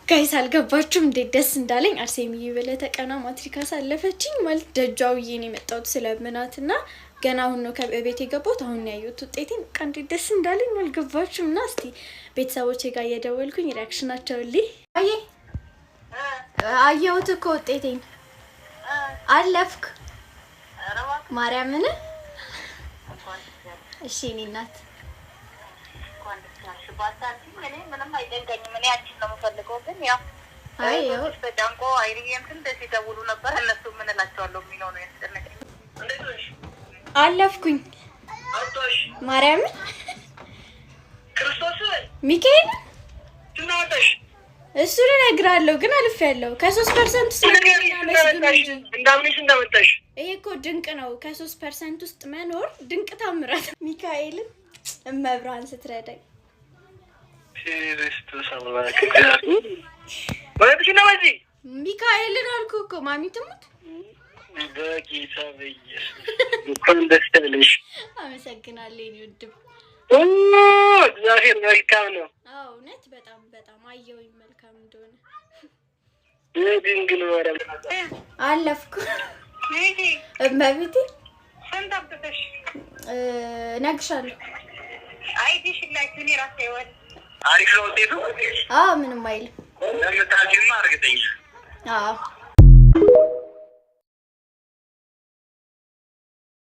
Guys፣ አልገባችሁም እንዴት ደስ እንዳለኝ። አርሴምዬ በለተቀና ማትሪክ አሳለፈችኝ ማለት ደጃውዬ ነው የመጣሁት ስለምናት እና ገና አሁን ነው ከቤት የገባሁት። አሁን ነው ያየሁት ውጤቴን። በቃ እንዴት ደስ እንዳለኝ አልገባችሁም። እና እስቲ ቤተሰቦቼ ጋር እየደወልኩኝ reaction ኣቸውን ልይ። አየ አየሁት እኮ ውጤቴን፣ አለፍክ ማርያምን። እሺ እኔ እናት። እኔ ምንም አይጨንቀኝም። እኔ አንቺን ነው የምፈልገው። ግን ያው አይ ያው ተጨንቆ አይርዬም ስንት ሲደውሉ ነበር። እነሱ ምን እላቸዋለሁ የሚለው ነው ያስጨነቀኝ። አለፍኩኝ ማርያምን፣ ሚካኤል፣ እሱን እነግርሃለሁ ግን አልፌያለሁ። ከ3% ውስጥ መስግኑ እንጂ። እንዳምንሽ እንዳመጣሽ። ይሄ እኮ ድንቅ ነው። ከ3% ውስጥ መኖር ድንቅ ታምራት። ሚካኤልን፣ እመብርሃን ስትረዳኝ። ክርስቶስ አምላክ እግዚአብሔር እውነትሽን ነው። በዚህ ሚካኤልን አልኩህ እኮ፣ ማሚ ትሙት። በጌታ በኢየሱስ እንኳን ደስ ያለሽ። አመሰግናለሁ የኔ ውድም። እግዚአብሔር መልካም ነው። አዎ እውነት በጣም በጣም አየሁኝ መልካም እንደሆነ። ድንግል ማርያም። አለፍኩ እመቤቴ። ስንት አምጥተሽ? እነግርሻለሁ። አይዲሽ ላኪ፣ እኔ ራሴ ይወል አሪፍ ነው ውጤቱ። አዎ ምንም አይልም። እንደምታልፊማ እርግጠኛ። አዎ።